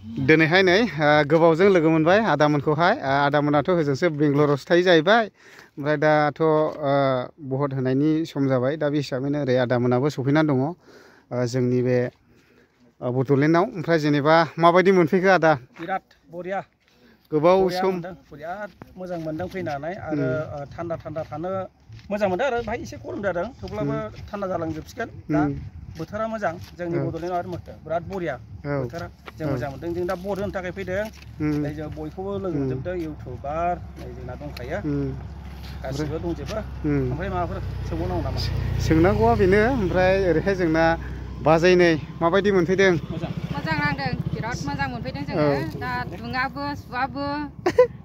दिनैहाय नै गोबावजों लोगो मोनबाय आदामोनखौहाय आदामोनाथ' होजोंसो बेंगलरावसो थायो जाहैबाय ओमफ्राय दाथ' भट होनायनि सम जाबाय दा बे हिसाबैनो ओरै आदामोनाबो सफैनानै दङ जोंनि बे बड'लेण्डआव ओमफ्राय जेनेबा माबायदि मोनफैखो आदा बिराद बरिया गोबाव सम बिराद मोजां मोनदों फैनानै आरो थान्दा थानो मोजां मोनदों आरो भाई एसे गरम जादों थेवब्लाबो थान्दा जालांजोबसिगोन दा बोथोरा मोजां जोंनि बड'लेण्डआव आरो बिराद बरिया बोथोरा जों मोजां मोनदों जों दा भट होनो थाखाय फैदों नै जों बयखौबो लोगो मोनजोबदों इउटुबार नै जोंना दंखायो गासिबो दंजोबो ओमफ्राय माबाफोर सोंबावनांगौ नामा सोंनांगौआ बेनो ओमफ्राय ओरैहाय जोंना बाजै नै माबायदि मोनफैदों मोजां नांदों बिराद मोजां मोनफैदों जोङो दा दुङाबो सुवाबो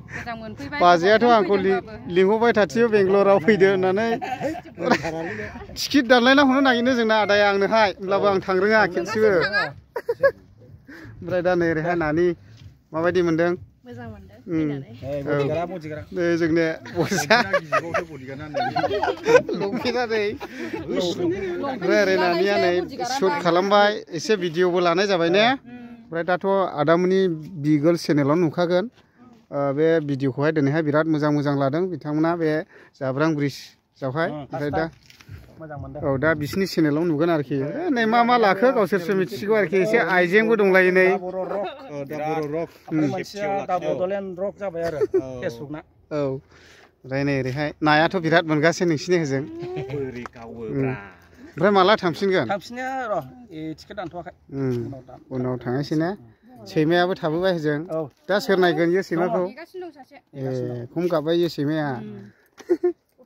मोजां मोनफैबाय बाजैयाथ' आंखौ लिंहरबाय थाथियो बेंगलराव फैदो होननानै टिकेट दानलायना हरनो नागिरनो जोंना आदाया आंनोहाय होमब्लाबो आं थांनो रोङा खेबसेबो ओमफ्राय दा नै ओरैहाय नानि माबायदि मोनदों मोजां मोनदों नै जोंने लंपेन्टआ ओमफ्राय ओरै नानिया नै शुट खालामबाय एसे भिडिअबो लानाय जाबाय ने ओमफ्राय दाथ' आदामोननि बिगोल चेनेलाव नुखागोन बे भिडिअखौहाय दिनैहाय बिराद मोजां लादों बिथांमोना बे जाब्रां ब्रिजआवहाय ओमफ्राय दा औ दा बिसिनि चेनेलाव नुगोन आरोखि नै मा लाखो गावसोरसो मिथिसिगौ आरोखि एसे आइजेंबो दंलायो नै औ ओमफ्राय नै ओरैहाय नायाथ' बिराद मोनगासिनो नोंसिनि होजों ओमफ्राय माला थांफिनगोन थांफिननाया र' टिकेट दानथ'वाखै उनाव थांनोसै ने सैमायाबो थाबोबाय होजों दा सोर नायगोन इयो सैमाखौ ए खम गाबबाय इयो सैमाया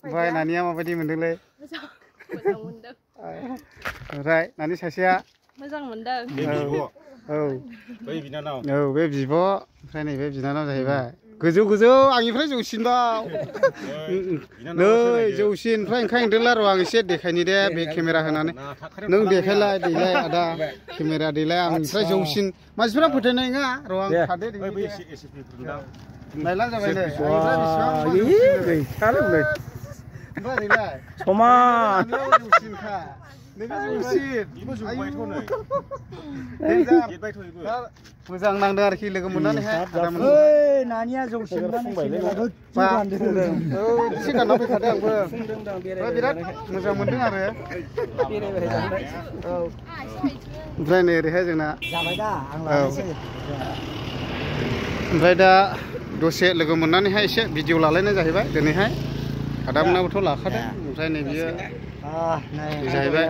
ओमफ्राय नानिया माबायदि मोनदोंलै ओमफ्राय नानि सासेया मोजां मोनदों औ बे बिब' ओमफ्राय नैबे बिनानाव जाहैबाय गोजौ आंनिफ्राय जौसिनबाव नै जौसिन ओमफ्राय ओंखायनो दोनला र' आं एसे देखायनि दे बे केमेरा होनानै नों देखायलाय दैलाय आदा केमेरा दैलाय आंनिफ्राय जौसिन मानसिफोरा फोथायनाय नङा र' आं थादो नायलां जाबाय नै समान मोजां नांदों आरोखि लोगो मोननानैहाय नानिया जौसिन एसे गानना फैखादों आंबो बिराद मोजां मोनदों आरो ओमफ्राय नै ओरैहाय जोंना ओमफ्राय दा दसे लोगो मोननानैहाय एसे भिडिअ लालायनाय जाहैबाय दिनैहाय आदामोनाबोथ' लाखादों ओमफ्राय नै बियो जाहैबाय